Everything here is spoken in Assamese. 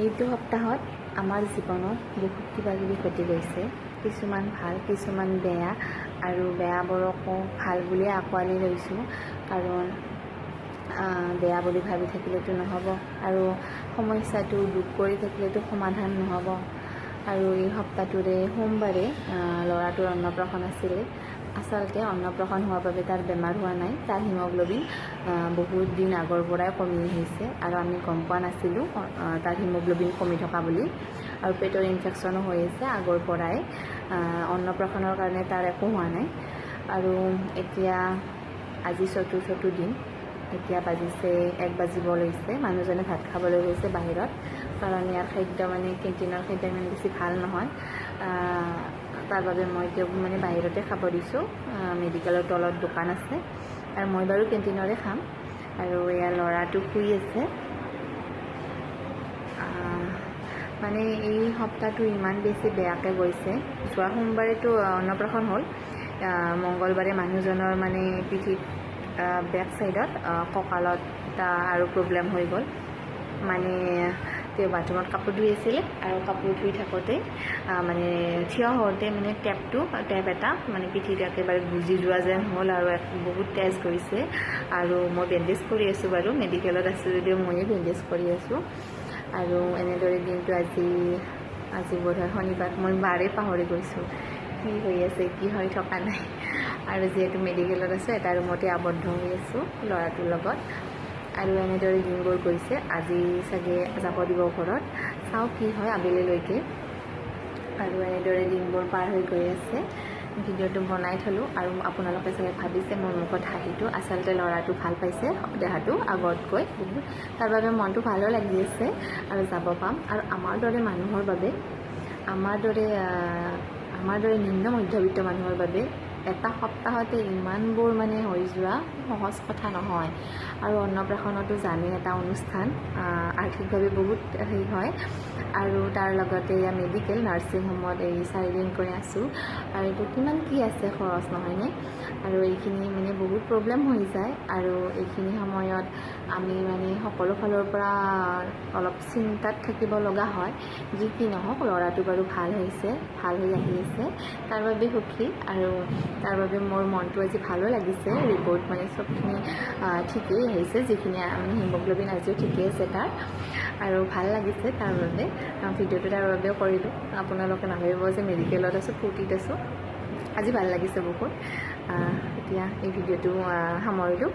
এইটো সপ্তাহত আমাৰ জীৱনত বহুত কিবা কিবি ঘটি গৈছে, কিছুমান ভাল কিছুমান বেয়া, আৰু বেয়াবোৰকো ভাল বুলিয়ে আঁকোৱালি লৈছোঁ, কাৰণ বেয়া বুলি ভাবি থাকিলেতো নহ'ব আৰু সমস্যাটো দুখ কৰি থাকিলেতো সমাধান নহ'ব। আৰু এই সপ্তাহটোৰে সোমবাৰে ল'ৰাটোৰ অন্নপ্ৰাশন আছিলে। আচলতে অন্নপ্ৰাশন হোৱাৰ বাবে তাৰ বেমাৰ হোৱা নাই, তাৰ হিমগ্ল'বিন বহুত দিন আগৰ পৰাই কমি আহিছে আৰু আমি গম পোৱা নাছিলোঁ তাৰ হিমগ্ল'বিন কমি থকা বুলি, আৰু পেটৰ ইনফেকশ্যনো হৈ আছে আগৰ পৰাই। অন্নপ্ৰাশনৰ কাৰণে তাৰ একো হোৱা নাই। আৰু এতিয়া আজি চতুৰ্থটো দিন, এতিয়া বাজিছে 1 বাজিব লৈছে। মানুহজনে ভাত খাবলৈ গৈছে বাহিৰত, কাৰণ ইয়াৰ খাদ্য মানে কেণ্টিনৰ খাদ্য ইমান বেছি ভাল নহয়, তাৰ বাবে মই তেওঁক মানে বাহিৰতে খাব দিছোঁ। মেডিকেলৰ তলত দোকান আছে আৰু মই বাৰু কেণ্টিনৰে খাম। আৰু এয়া ল'ৰাটো শুই আছে। মানে এই সপ্তাহটো ইমান বেছি বেয়াকৈ গৈছে। যোৱা সোমবাৰেতো অন্নপ্ৰাশন হ'ল, মংগলবাৰে মানুহজনৰ মানে পিঠিত বেক চাইডত কঁকালত এটা আৰু প্ৰব্লেম হৈ গ'ল। মানে তেওঁ বাথৰুমত কাপোৰ ধুই আছিলে আৰু কাপোৰ ধুই থাকোঁতে মানে থিয় হওঁতে মানে টেপ এটা মানে পিঠিত একেবাৰে গুজি যোৱা যেন হ'ল আৰু বহুত তেজ গৈছে। আৰু মই বেণ্ডেজ কৰি আছোঁ বাৰু, মেডিকেলত আছোঁ যদিও ময়ে বেণ্ডেজ কৰি আছোঁ। আৰু এনেদৰে দিনটো আজি বোধহয় শনিবাৰ, মই বাৰেই পাহৰি গৈছোঁ কি হৈ আছে কি হৈ থকা নাই। আৰু যিহেতু মেডিকেলত আছোঁ, এটা ৰুমতে আবদ্ধ হৈ আছোঁ ল'ৰাটোৰ লগত। আৰু এনেদৰে দিনবোৰ গৈছে। আজি চাগে যাব দিব ঘৰত, চাওঁ কি হয় আবেলিলৈকে। আৰু এনেদৰে দিনবোৰ পাৰ হৈ গৈ আছে। ভিডিঅ'টো বনাই থ'লোঁ আৰু আপোনালোকে চাগে ভাবিছে মোৰ মুখত হাঁহিটো, আচলতে ল'ৰাটো ভাল পাইছে দেহাটো আগতকৈ বহুত, তাৰ বাবে মনটো ভালো লাগি আছে আৰু যাব পাম। আৰু আমাৰ দৰে মানুহৰ বাবে, আমাৰ দৰে নিম্ন মধ্যবিত্ত মানুহৰ বাবে এটা সপ্তাহতে ইমানবোৰ মানে হৈ যোৱা সহজ কথা নহয়। আৰু অন্নপ্ৰাশনতো জানেই এটা অনুষ্ঠান, আৰ্থিকভাৱে বহুত হেৰি হয়। আৰু তাৰ লগতে এয়া মেডিকেল নাৰ্ছিং হোমত এই 4 দিনকৈ আছোঁ আৰু এইটো কিমান কি আছে খৰচ নহয়নে। আৰু এইখিনি মানে বহুত প্ৰব্লেম হৈ যায়। আৰু এইখিনি সময়ত আমি মানে সকলো ফালৰ পৰা অলপ চিন্তাত থাকিব লগা হয়। যি কি নহওক ল'ৰাটো বাৰু ভাল হৈছে, ভাল হৈ আহি আছে, তাৰ বাবে সুখী। আৰু তাৰ বাবে মোৰ মনটো আজি ভালো লাগিছে। ৰিপৰ্ট মানে চবখিনি ঠিকেই আহিছে, যিখিনি মানে হিমগ্ল'বিন আজিও ঠিকেই আছে তাৰ, আৰু ভাল লাগিছে তাৰ বাবে। ভিডিঅ'টো তাৰ বাবেও কৰিলোঁ, আপোনালোকে নাভাবিব যে মেডিকেলত আছোঁ, ফূৰ্তিত আছোঁ। আজি ভাল লাগিছে বহুত। এতিয়া এই ভিডিঅ'টো সামৰিলোঁ।